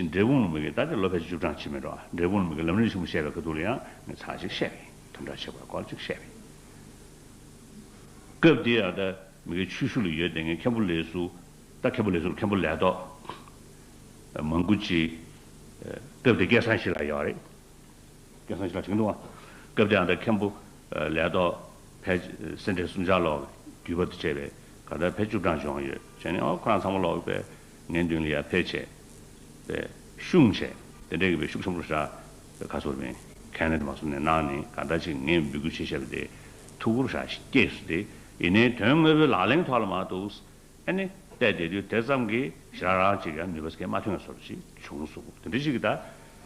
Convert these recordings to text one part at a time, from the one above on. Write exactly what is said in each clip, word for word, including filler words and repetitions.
འབྲས་སྤུངས་ལ་མི་གི་ད་ལྟ་ལོ་ཕལ་ཆེར་བཅུ་གྲངས་ཕྱིན་མེད་འགྲོ། འབྲས་སྤུངས་ལ་མི་གི་ལམ་རིམ་ཆེན་པོ་བཤད་པའི་ཁ་ཐུག་ལ་ཡང་ངས་ཚར་གཅིག་བཤད་པ་ཡིན། དམ་བསྒྲགས་བྱེད་པར་སྐོར་གཅིག་བཤད་པ་ཡིན། སྐབས་དེ་ཡང་ད་མི་གི་ཆུ་ཤུར་ལ་ཡོད་དེ་ངས་མཁན་པོ་ལས་ཟུར། ད་མཁན་པོ་ལས་ཟུར། མཁན་པོ་ལས་ཐོག་མང་པོ་ཅིག་སྐབས་དེ་སྐལ་བཟང་ཞིག་ལ་ཡོད་རེད། སྐལ་བཟང་ཞིག་ལ་དྲན་འདུག་ཨ། སྐབས་དེ་ཡང་ད་མཁན་པོ་ལས་ཐོག་ཕལ་སེ་འབྲས་སུམ་ཆ་ལོག་བརྒྱུད་པ་དང་བཅས་པའི་ག་ད་ཕལ་བཅུ་གྲངས་བྱུང་ཡོད། བྱས་ནས་ཨོ་ཁོ་རང་ཚང་མ་ལོག་པའི་ངའི་མདུན་ལ་ཡར་ཕེབས་བྱས་པའི་ཤུགས་བྱས། དེ་འདྲའི་གི་པའི་ཤུགས་ཆེན་པོ་རེད་ཤག་ཁ་སོར་མིན་ཁན་ནེ་མ་སོང་ནས་གནང་ནས་ག་ད་ཅིག་ངས་འབོད་སྐུལ་བྱེད་བཞག་པ་དེ་ཐུགས་ཁུར་ཞིག་སྐྱེས་སུ་དེ་ཡིན་ནའི་དོན་དངོས་པོའི་ལག་ལེན་ཐོག་ལ་མ་གཏོགས། ཨ་ནི་བལྟས་བསྡད་དུས་དེ་ཙམ་གྱིས་ཞེ་དྲག་རང་གཅིག་ཡང་ནུས་པ་སྐྱེ་མ་ཐོན་བཟོ་འདྲ་ཞིག་བྱུང་སོང་། དེ་འདྲ་ཞིག་གིས་ད་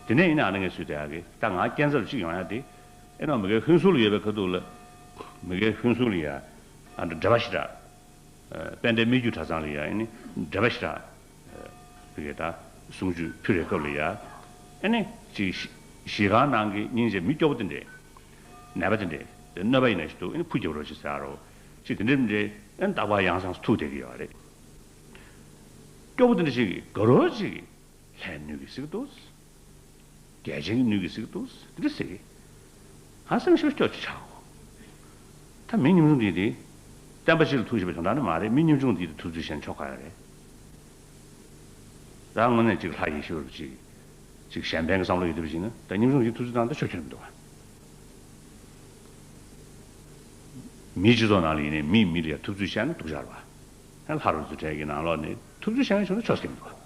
དེ་ནས་ཡིན་ན་ཨ་ནི་ངས་སུས་དེ་ཡག་གི་ད་ང་སྐྱེན་ཚབ་ཅིག་ཡོང་ཡ་དེ། ཨེ་ནོ་མི་གའི་ཧུན་སུར་ལ་ཡོད་པའི་ཁ་ཐུག་ལ་མི་གའི་ཧུན་སུར་ལ་ཡ་ཨ་འདྲ་འགྲེལ་པ་ཞེ་དྲག་དཔལ་ལྡན་སྨད་རྒྱུད་གྲྭ་ཚང་ལ་ཡ་ཨ་ནི་འགྲེལ་པ་ཞེ་དྲག་མི་གའི་ད་གསུང་ཆོས་ཕུལ་བའི་སྐབས་ལ་ཡ་ཨ་ནི་ཅིག་གཞིས་ཁང་ནང་གི་སྙིང་རྗེ་མི་སྐྱོ་པོ་དེ་འདྲས། ནད་པ་དེ་འདྲས་གནོད་པ་ཡིན་ན་ཞིག་འདུག་ཨ་ནི་ཕུ་རྒྱབ་རོགས་ཞེས་ཟེར་རོ། ཅིག་དེ་འདྲས་མི་འདྲས་ཨ་ནི་རྟག་པར་ཡང་སང་ཐུག་བསྡད་ཀྱི་ཡོད་རེད། སྐྱོ་པོ་དེ་འདྲ་ཞིག་གིས་དགའ་རོགས་ཅིག་གིས་ལྷའི་སྣོད་ཀྱིས་གཟིགས་འདུག་རྒྱལ་ཆེན་གྱི་སྣོད་ཀྱིས་གཟིགས་འདུག་དེ་འདྲ་ཟེར་གི། ཧ་སེམས་ཤུགས་སྐྱོ་ཅིག་ཆགས་གོ། ད་མི་ཉམ་ཆུང་འདི་དེ་བསྟན་པ་སྤྱི་ལ་ཐུགས་ཞིབ་པའི་དོན་དག་ནི་མ་རེད། མི་ཉམ་ཆུང་འདི་དེ་ཐུབ་ཚོད་བཤད་ན་ཆོག་ག་ཡ་རེད། ད་དངོས་གནས་ཅིག་ལྷ་ཡེ་ཤེས་རབ་ཅིག་ཅིག་གཞན་ཕན་གྱི་བསམ་བློ་ཡོད་དེ་བ་ཞིག་ན་ད་ཉམ་ཆུང་ཞིག་ཐུབ་ཚོད་བཏང་ད་ཆོག་ཁྱོད་མི་འདུག་བ། མིའི་སྤྱི་ཚོགས་ནང་ལ་ཡིན་ནའི་མིས་མི་ལ་ཡ་ཐུབ་ཚོད་བཤད་ན་སྡུག་ཅག་རེད་བ། ལྷ་རུ་ཚོ་གྲས་ཀྱི་ནང་ལོགས་ནས་ཐུབ་ཚོད་བཤད་མཁན་བྱུང་ན་ཆོག་ཟེར་གྱི་མི་འདུག་བ།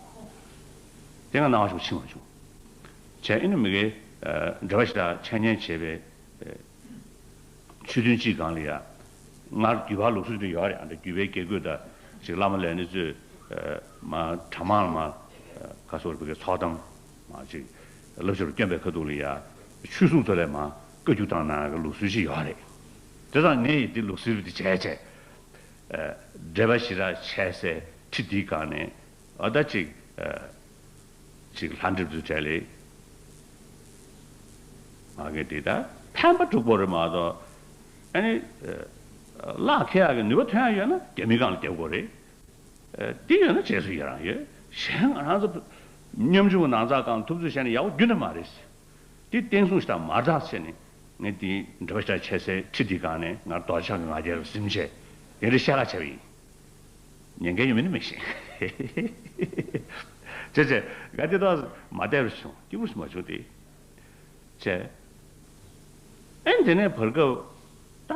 དེ་སྔ་སྣང་བ་ཞིག་ཕྱིན་མ་བྱུང་། བྱས་ཨེ་ནི་མི་གའི་འབྲེལ་བ་ཞེ་དྲག་འཆད་ཉན་བྱས་པའི་ཆོས་ཐུན་གཅིག་སྒང་ལ་ཡ། སྔར་བརྒྱུད་པ་ལུགས་སྲོལ་དེ་ཡོད་རེད། ཨ་འདྲ་བརྒྱུད་པའི་དགེ་བསྐོས་དང་ཅིག་བླ་མ་ལས་ནི་གཙོས་མ་གྲྭ་མང་ལ་མ་ག་སོགས་པའི་ཚོགས་གཏམ་མ་ཅིག་བསླབ་བྱར་བསྐྱོན་པའི་ཁ་ཐུག་ལ་ཡ་ཆོས་གསུང་ཐོག་ལས་མ་བཀའ་བརྒྱུད་བཏང་གནང་གི་ལུགས་སྲོལ་ཞིག་ཡོད་རེད། དེ་ཙང་ངས་ཡིན་དེ་ལུགས་སྲོལ་དེ་བྱས་བྱས་འབྲེལ་བ་ཞེ་དྲག་བྱས་སའི་ཁྲི་འདིའི་སྒང་ནས་ཨ་ད་ཅིག་ཅིག་ལྷ་འབྲེལ་དུ་བྲལ་ལེ། ང་གིས་འདི་ལྟར་ཕན་པ་སྒྲུབ་དགོས་རེད་མ་གཏོགས། ཨ་ནི། གླགས་ཁེལ་ཡག་གི་ནུས་པ་ཐོན་ཡག་ཡོད་ན་རྒྱ་མིའི་སྒང་ལ་རྒྱབ་དགོས་རེད། འདི་ཡོད་ན་རྗེས་སུ་ཡི་རང་ཡོད། གཞན་ང་རང་ཚོ་ཉམ་ཆུང་གི་ནང་ཚགས་སྒང་ཐུབ་ཚོད་བྱས་ནས་ཡག་པོ་རྒྱུན་ནས་མ་རེད། འདི་བསྟན་སྲུང་ཞིག་དང་མ་རྟགས་བྱས་ནས་ངས་འདི་འབྲེལ་བ་ཞེ་དྲག་བྱས་སའི་ཁྲི་འདིའི་སྒང་ནས་ང་རྡོ་ཆག་གི་ང་རྒྱལ་རུ་ཟིན་བྱས་དེ་འདྲ་བཤད་ཁ་བྱས་པ་ཡིན། ཉན་མཁན་ཡོད་མིན་ནི་མི་ཤེས། བྱས་བྱས་ང་དེ་དག་མ་བསྡད་པར་བྱུང་སྐྱིད་པོ་ཞིག་མ་བྱུང་སྟེ། བྱས། ཨེ་དེ་ནས་བར་སྐབས་ད།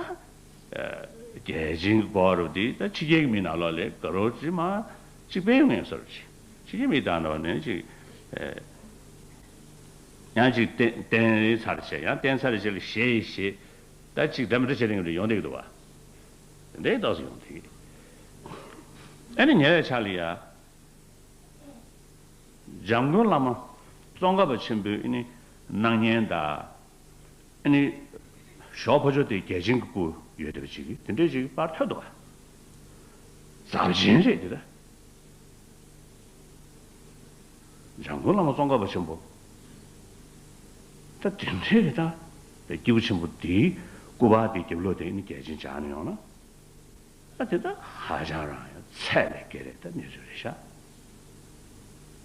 རྒྱལ་ཆེན་གྱི་སྐོར་དེ་ད་ཕྱི་རྒྱལ་གྱི་མི་ནང་ལོགས་ལས་དགའ་རོགས་ཅིག་མ་ཅིག་སྤེལ་ཡོང་ངེས་སོར་ཅིག་ཕྱི་རྒྱལ་མི་དང་ནང་ནས་ཅིག་ཡང་ཅིག་བསྟན་བསྟན་ཚར་བྱས་ཡང་བསྟན་ཚར་བྱས་ལ་ཞེ་ཡི་ཞེ་ད་ཅིག་འདྲ་མི་འདྲ་བྱེད་རིང་ལ་ཡོང་བསྡད་ཀྱི་འདུག་བ། དེ་འདྲའི་རྟགས་སུ་ཡོང་དེ། ཨ་ནི་ཉེ་བའི་ཆར་ལ་ཡ། འཇམ་མགོན་བླ་མ་ཙོང་ཁ་པ་ཆེན་པོའི་ཨ་ནི་སྣང་བརྙན་དང་། ཨ་ནི་ཞོགས་ཕོ་ཆོ་དེ་རྒྱལ་ཆེན་གྱི་སྐུ་ཡོད་བསྡད་པ་ཅིག་དེ་འདྲའི་ཅིག་པར་ཐོན་འདུག་བ། ཟབ་ཆེན་རེད་དེ་ད། འཇམ་མགོན་བླ་མ་ཙོང་ཁ་པ་ཆེན་པོ། ད་དེ་འདྲའི་རེད་ད། སྐྱེས་བུ་ཆེན་པོ་དེའི་སྐུ་པར་དེ་རྒྱབ་ལོགས་དེ་ནི་རྒྱལ་ཆེན་སྦྱར་ནས་ཡོང་ན། ད་དེ་ད་ཧ་ཅང་རང་ཡང་ཚད་ལས་བརྒལ་རེད་ད་གནས་ཚུལ་རེད་ཤག་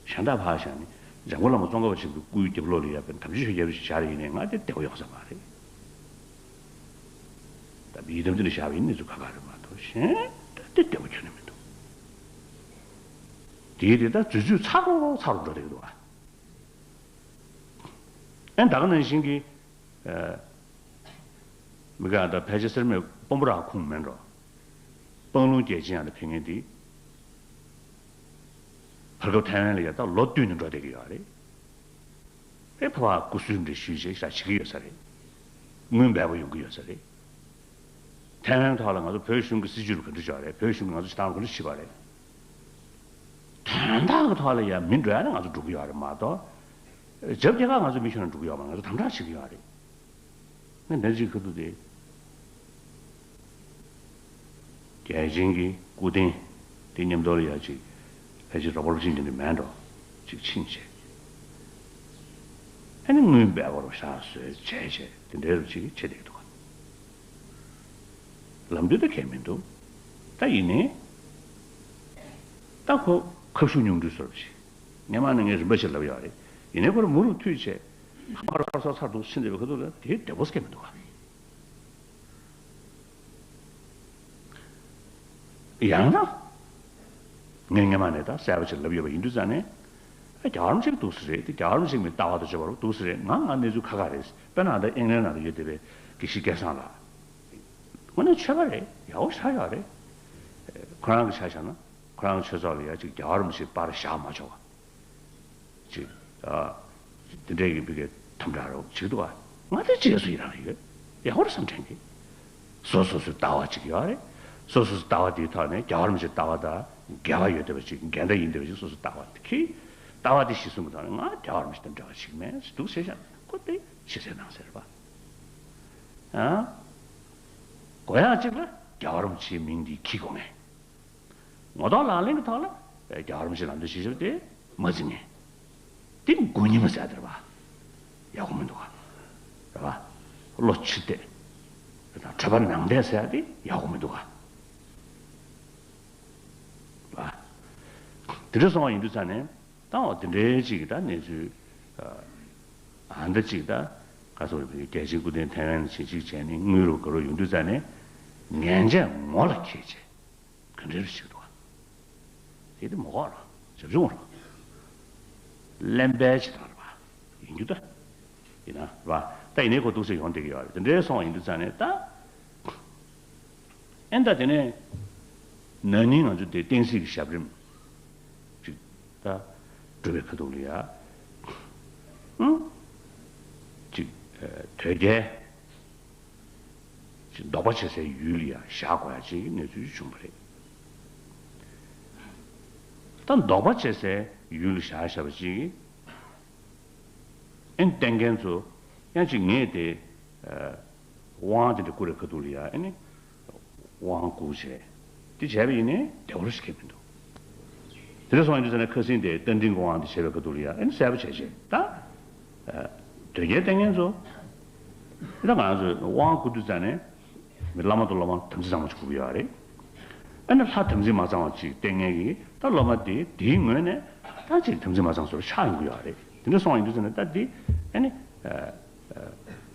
གཞན་དག་ཕར་བཞག་ནས་འཇམ་མགོན་བླ་མ་ཙོང་ཁ་པ་ཆེན་པོའི་སྐུའི་རྒྱབ་ལོགས་ལ་ཡོད་པའི་དམ་ཆོས་ཆོས་རྒྱལ་པོ་ཞིག་སྦྱར་ཡིན་ནའི་ང་དེ་བདེ་པོ་ཡོང་ས་མ་རེད། ད་ཡི་དམ་དེ་འདྲ་བཞག་པ་ཡིན་གནས་ཚུལ་ཁག་ཁག་རེད་མ་གཏོགས་གཞན་ད་དེ་བདེ་པོ་ཁྱོན་ནས་མི་འདུག་དེའི་དེ་ད་འཛུལ་འཛུལ་ཚ་རུ་ཚ་རུ་འགྲོ་བསྡད་ཀྱི་འདུག་ཨ། ཨེ་ད་ག་ནང་བཞིན་གྱི། མི་ག་ད་ཕལ་ཆེར་སེར་སྨད་དཔོན་པོ་ར་ཁུངས་མེད་འགྲོ། སྤང་ལུང་རྒྱལ་ཆེན་ཡང་ད་ཕེབས་མཁན་དེ། བར་སྐབས་ཐའེ་ཝན་ལ་ཡ་ད་ལོ་བསྟུད་ནས་འགྲོ་བསྡད་ཀྱི་ཡོད་རེད། ཨེ་ཕ་བ་སྐུ་གཟུགས་འདྲ་ཞུས་བྱས་ཞག་བྱེད་ཀྱི་ཡོད་ས་རེད། དངུལ་འབེལ་པོ་ཡོང་གི་ཡོད་ས་རེད། ཐའེ་ཝན་ཐོག་ལ་ང་ཚོ་བོད་གཞུང་གི་སྲིད་བྱུས་ལ་ག་འདྲ་བྱས་པ་རེད། བོད་གཞུང་གིས་ང་ཚོ་བྱེད་སྟངས་ག་འདྲ་བྱས་པ་རེད། དོན་དག་གི་ཐོག་ལ་ཡང་མི་འགྲོ་ཡ་ནི་ང་ཚོ་འགྲོ་གི་ཡོད་རེད་མ་གཏོགས། རྒྱབ་རྒྱ་གར་ང་ཚོ་མི་ཁྱོན་ནས་འགྲོ་གི་ཡོད་མ་རེད། ང་ཚོ་དམ་དྲག་བྱེད་ཀྱི་ཡོད་རེད། ང་འདི་ཅིག་ཁ་ཐུག་དེ། རྒྱལ་ཆེན་གྱི་སྐུ་རྟེན་དེ་མཉམ་དུ་ལ་ཡ་ཅིག་ཕལ་ཆེར་རོགས་པ་རོགས་ཆེན་དེ་འདྲ་མེད་འགྲོ། ཅིག་ཕྱིན་བྱས། ཨ་ནི་དངུལ་འབེལ་པོ་རུ་བཞག་བཟོས་བྱས་བྱས་དེ་འདྲའི་རུ་ཅིག་བྱེད་བསྡད་ཀྱི་འདུག་ག་ལམ་དུས་ད་གལ་མི་འདུག་ད་ཡིན་ནའི། ད་ཁོ་ཁ་ཤུགས་ཉུང་འཕྲི་བཟོ་འདྲ་ཞིག་སྔན་མ་ནས་ངས་རིམ་པ་ཞིག་ལབ་ཡོད་རེད། ཡིན་ནའི་ཁོ་རང་མུ་རུ་མཐུད་བྱས། ཧ་མར་ཧར་སོ་ཚར་འདུག་ཕྱིན་བསྡད་པའི་ཁ་ཐུག་ལ་དེ་བདེ་པོ་སྐྱེ་མི་འདུག་ག། ཡང་ན། ངས་སྔན་མ་ནས་ད་གསལ་པོ་ཞིག་ལབ་ཡོད་པ་ཡིན་དུས་ཙང་ནས། ཨ། རྒྱལ་བ་རིན་པོ་ཆེ་འདུག་སེ་རེད་དེ། རྒྱལ་བ་རིན་པོ་ཆེ་མི་ལྟ་བ་དང་བརྗོད་པ་རུ་འདུག་སེ་རེད། ང་ང་གནས་ཚུལ་ཁ་ཁ་རེད། དཔེར་ན་ད་ཨིང་ལན་ནང་ལ་ཡོད་བསྡད་པའི་དགེ་བཤེས་སྐལ་བཟང་ལགས། དངོས་གནས་ཆོས་པ་རེད། ཡག་པོ་ཞེ་དྲག་ཡོད་རེད། ཁོ་རང་གི་ཆ་བཞག་ན། ཁོ་རང་ཆོས་ཚོགས་ལ་ཡ་ཅིག་རྒྱལ་བ་རིན་པོ་ཆེ་པར་བཞག་མ་ཆོག་པ། ཅིག་ཨ། དེ་འདྲའི་གི་ཕ་གིའི་དམ་དྲག་རོགས་བྱེད་འདུག་ག། ང་དེ་རྗེས་སུ་ཡི་རང་ཡོད། ཡག་པོ་རེད་བསམ་དྲན་གི། སོ་སོ་སོའི་ལྟ་བ་ཅིག་ཡོད་རེད། སོ་སོ་སོའི་ལྟ་བ་དེའི་ཐོག་ནས་རྒྱལ་བ་རིན་པོ་ཆེའི་ལྟ་བ་དང་འགལ་བ་ཡོད་བསྡད་པ་ཅིག་འགལ་ཟླ་ཡིན་བསྡད་པ་ཅིག་སོ་སོའི་ལྟ་བ་དེ་གི། ལྟ་བ་དེ་གཞི་བཟུང་གི་ཐོག་ནས་ང་རྒྱལ་བ་རིན་པོ་ཆེ་དང་འདྲ་བ་ཞིག་མེད་ཅིག་འདུག་ཟེར་བཞག་ཁོ་དེ་ཕྱི་གསལ་ནང་གསལ་རེད་པ། ཨ། གོ་ཡག་ཅིག་ལ་རྒྱལ་བ་རིན་པོ་ཆེའི་མིང་འདི་འཁྱེར་དགོས་ངེས། ངོ་ཐོག་ལག་ལེན་གྱི་ཐོག་ལ་རྒྱལ་བ་རིན་པོ་ཆེ་ལམ་སྟོན་བྱེད་ཞབས་དེ་མ་འཛིན་ངེས། དེ་མགོ་གཉིས་མ་ཟེར་དེ་རེད་པ། ཡག་པོ་མི་འདུག་ག། རེད་པ། བློ་ཕྱི་བལྟས། དང་གྲྭ་པ་ནང་བལྟས་ཟེར་ཡག་དེ་ཡག་པོ་མི་འདུག་ག། རེད་པ། དེ་འདྲ་སོང་བ་ཡིན་དུས་ཙང་ནས། ད་འོ་དེ་འདྲའི་ཅིག་ད་གནས་ཚུལ། ཨ། ཨ་འདྲ་ཅིག་ད་ག་ཚོད་རེད། རྒྱལ་ཆེན་སྐུ་རྟེན་ཐའེ་ཝན་ཞིག་ཅིག་བྱས་ནས་དངུལ་རུ་ག་རུ་ཡོང་དུས་ཙང་ནས། ངན་བྱས་ངོ་ལ་འཁྱེར་བྱས། ག་འདྲའི་རུ་ཞིག་འདུག་ག། དེ་དེ་མ་གོ་ར། ཞབས་ཞུ་ར། གླེན་པའི་བྱེད་སྟངས་རེད་པ། ཡིན་རྒྱུ་ད། ཡིན་ན་རེད་པ། ད་ཡིན་ནའི་ཁོ་འདུག་སེ་ཡོང་བསྡད་ཀྱི་ཡོད་རེད། དེ་འདྲའི་སོང་བ་ཡིན་དུས་ཙང་ནས་ད། ཨེ་ད་དེ་ནས་ན་ནིང་ང་ཚོ་དེ་བསྟན་སྲིད་ཀྱི་ཞབས་རིམ་ཅིག་ད་སྒྲུབ་པའི་ཁ་ཐུག་ལ་ཡ། ཨང་། ཅིག་དོལ་རྒྱལ་ཅིག་འདོགས་པ་བྱེད་སའི་ཡུལ་ལ་ཡ་བཞག་དགོས་ཡ་ཅིག་གི་གནས་ཚུལ་བྱུང་བ་རེད། ད་འདོགས་པ་བྱེད་སའི་ཡུལ་ལ་བཞག་བཞག་པ་ཅིག་གི། ཨེ་ནི་བསྟེན་མཁན་ཚོ་ཡང་ཅིག་ངས་དེ། ཨ། དབང་དེ་འདྲ་བསྐུར་བའི་ཁ་ཐུག་ལ་ཡ་ཨེ་ནི། དབང་བསྐུར་བྱས། དེ་བྱས་པ་ཡིན་ནའི་བདེ་བོ་ཞིག་གི་མི་འདུག། དེ་འདྲ་སོང་ཡིན་དུས་ཙང་ནས་ཁ་སང་དེ་རྟ་མགྲིན་གྱི་དབང་དེ་བྱས་པའི་ཁ་ཐུག་ལ་ཡ་ཨེ་ནི་གསལ་པོ་བྱས་བྱས་ད། ཨ། དོལ་རྒྱལ་བསྟེན་མཁན་ཚོ། ད་ང་ཚོས་དབང་བསྐུར་དུས་ཙང་ནས། མི་བླ་མ་དང་སློབ་མ་དམ་ཚིག་གཙང་མ་ཅིག་དགོས་ཀྱི་ཡོད་རེད། ཨ་ནི་ལྷ་དམ་ཚིག་མ་གཙང་བ་ཅིག་བསྟེན་མཁན་གྱི་ད་སློབ་མ་དེ་དེའི་ངོས་ནས་ད་ཅིག་དམ་ཚིག་མ་གཙང་བཟོ་འདྲ་ཆགས་ཡོང་གི་ཡོད་རེད། དེ་འདྲ་སོང་བ་ཡིན་དུས་ཙང་ནས་ད་འདི་ཨ་ནི། ཨ། ཨ།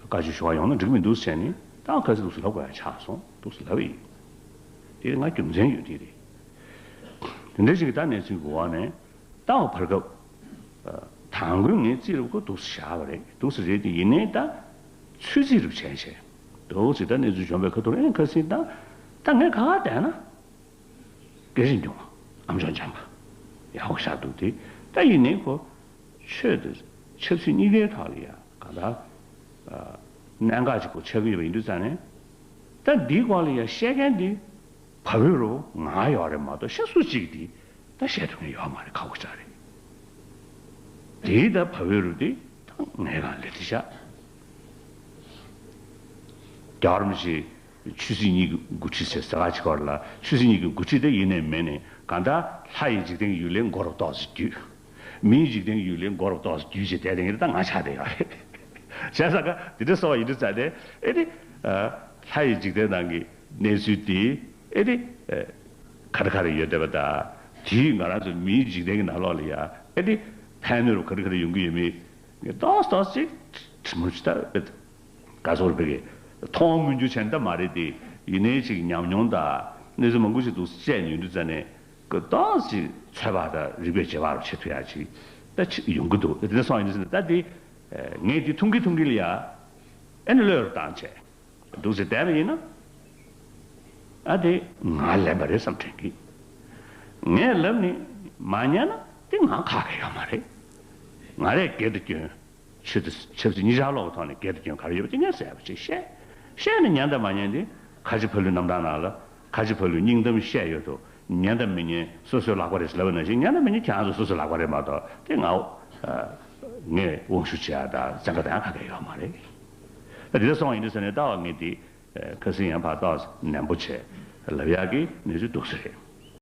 བཀའ་ཆོས་ཞུ་བ་ཡོང་ན་འགྲིག་མི་འདུག་ཟེར་ནས་ད་ཁ་སང་འདུག་སེ་ལབ་དགོས་ཡ་ཆགས་སོང་འདུག་སེ་ལབ་པ་ཡིན། དེ་ང་རྒྱུ་མཚན་ཡོད་དེ་རེད། དེ་འདྲ་ཞིག་གི་ད་གནས་ཚུལ་གྱི་འོག་ནས། ད་བར་སྐབས། ཨ། དང་པོའི་ངའི་རྩིས་རུ་ཁོ་འདུག་སེ་བཞག་པ་རེད། འདུག་སེ་རེད་དེ་ཡིན་ནའི་ད། ཚོད་རྩིས་རུ་བྱས་བྱས། འདུག་སེ་ད་གནས་ཚུལ་བྱུང་བའི་ཁ་ཐུག་ཨེ་ཁ་སང་ད། ད་ངས་ག་ག་བསྡད་ན། སྐད་ཆ་འདུག་ཨ། ཨམ་ཅོག་འཇམ་པ། ཡག་པོ་ཞེ་དྲག་འདུག་དེ། ད་ཡིན་ནའི་ཁོ། ཆོས་དང་ཆབ་སྲིད་གཉིས་ཀའི་ཐོག་ལ་ཡ་ག་ད། ཨ། གནད་འགག་ཅིག་ཁོ་ཆགས་ཀྱི་ཡོད་པ་ཡིན་དུས་ཙང་ནས། ད་འདིའི་སྐོར་ལ་ཡ་བཤད་མཁན་འདི། བར་བོད་རུ་ང་ཡོད་རེད་མ་གཏོགས་ཤ་སུ་གཅིག་འདི་ད་བཤད་ཐུབ་མཁན་ཡོད་མ་རེད། ཁག་པོ་ཞེ་དྲག་རེད། དེའི་ད་བར་བོད་རུ་འདི་ད་ངས་གང་ལེགས་ཏེ་བཞག། རྒྱལ་བ་རིན་པོ་ཆེ་ཆོས་སྲིད་གཉིས་ཀྱི་འགོ་ཁྲིད་ཟེར་ས་ཁ་ཅིག་སྐོར་ལ་ཆོས་སྲིད་གཉིས་ཀྱི་འགོ་ཁྲིད་དེ་ཡིན་ནའི་མིན་ནའི་གང་ལྟར་ལྷ་ཡི་འཇིག་རྟེན་གྱི་ཡུལ་ལས་མགོ་རུ་ཏོག་ཙམ་བརྒྱུད། མིའི་འཇིག་རྟེན་གྱི་ཡུལ་ལས་མགོ་རུ་ཏོག་ཙམ་བརྒྱུད་བྱས་བསྡད་དེ་ངས་ད་ང་ཆགས་བསྡད་ཡོད་རེད། བྱས་ཙང་ཀ་དེ་འདྲ་སོང་བ་ཡིན་དུས་ཙང་ནས་ཨེ་ནི། ལྷ་ཡི་འཇིག་རྟེན་ནང་གི་གནས་ཚུལ་དེ་ཨེ་ནི། ག་རེ་ག་རེ་ཡོད་བསྡད་པ་དང་དེས་ང་རང་ཚོ་མིའི་འཇིག་རྟེན་གྱི་ནང་ལོགས་ལ་ཡ་ཨེ་ནི། ཕན་གནོད་རུ་ག་རེ་ག་རེ་ཡོང་གི་ཡོད་མེད་ཏོག་ཙམ་ཏོག་ཙམ་ཅིག་དྲི་མ་ཅིག་ལྟ་བུ། ག་ཚོར་བེ་གེ་མཐོང་མུན་འགྱུར་བྱས་ནས་ད་མ་རེད་དེ་ཡིན་ནའི་ཅིག་ཉམས་མྱོང་དང་གནས་ཚུལ་མང་པོ་ཞིག་འདུག་བཤད་ནས་ཡོང་དུས་ཙང་ནས་ཀི་ཏོག་ཙམ་ཅིག་ཚོད་དཔག་དང་རིག་པའི་བྱེད་པ་རུ་བྱེད་ཐུབ་ཡག་ཅིག་ད་ཅིག་ཡོང་གི་འདུག་དེ་འདྲ་སོང་ཡིན་དུས་ཙང་ནས་ད་དེ་ངས་དེ་མཐོང་གི་མཐོང་གི་ལ་ཡ་ཨེ་ནི་བློ་ཡུལ་བཏང་བྱས་འདུག་ཟེར་བསྡད་པ་ཡིན་ན་ཨ་དེ་ང་ལན་པ་རེད་བསམ་དྲན་གི། ངས་ལབ་ནས་མ་ཉན་ན་དེ་ང་ཁག་གི་ཡོད་མ་རེད། ང་རས་སྒེར་དུ་སྐྱོན། ཆོས་དང་ཆབ་སྲིད་གཉིས་ཆར་ལོག་གི་ཐོག་ནས་སྒེར་དུ་སྐྱོན་ག་རེ་ཡོད་པ་དེ་ངས་གསལ་པོ་ཅིག་བཤད། བཤད་ནས་ཉན་དང་མ་ཉན་དེ་ཁ་ཆེ་ཕ་ལུའི་རྣམ་ཐར་ནང་ལ་ཁ་ཆེ་ཕ་ལུའི་སྙིང་གཏམ་བཤད་ཡོད་དོ། ཉན་དང་མི་ཉན་སོ་སོའི་ལག་པ་རེད་ཟེར་ལབ་པ་ནང་བཞིན་ཉན་དང་མི་ཉན་ཁྱེད་རང་ཚོ་སོ་སོའི་ལག་པ་རེད་མ་གཏོགས་དེ་ང་ངས་དབང་ཤུགས་བྱེད་ཡག་དང་བཙན་བཀའ་བཏང་ཡག་ག་གེ་ཡོད་མ་རེད། ད་དེ་འདྲ་སོང་བ་ཡིན་དུས་ཙང་ནས་ལྟ་བ་ངས་དེ་ཁ་སང་ཡང་ཕར་ཏོག་ཙམ་ནན་པོ་བྱས་ལབ་ཡག་གི་གནས་ཚུལ་འདུག་སེ་རེད།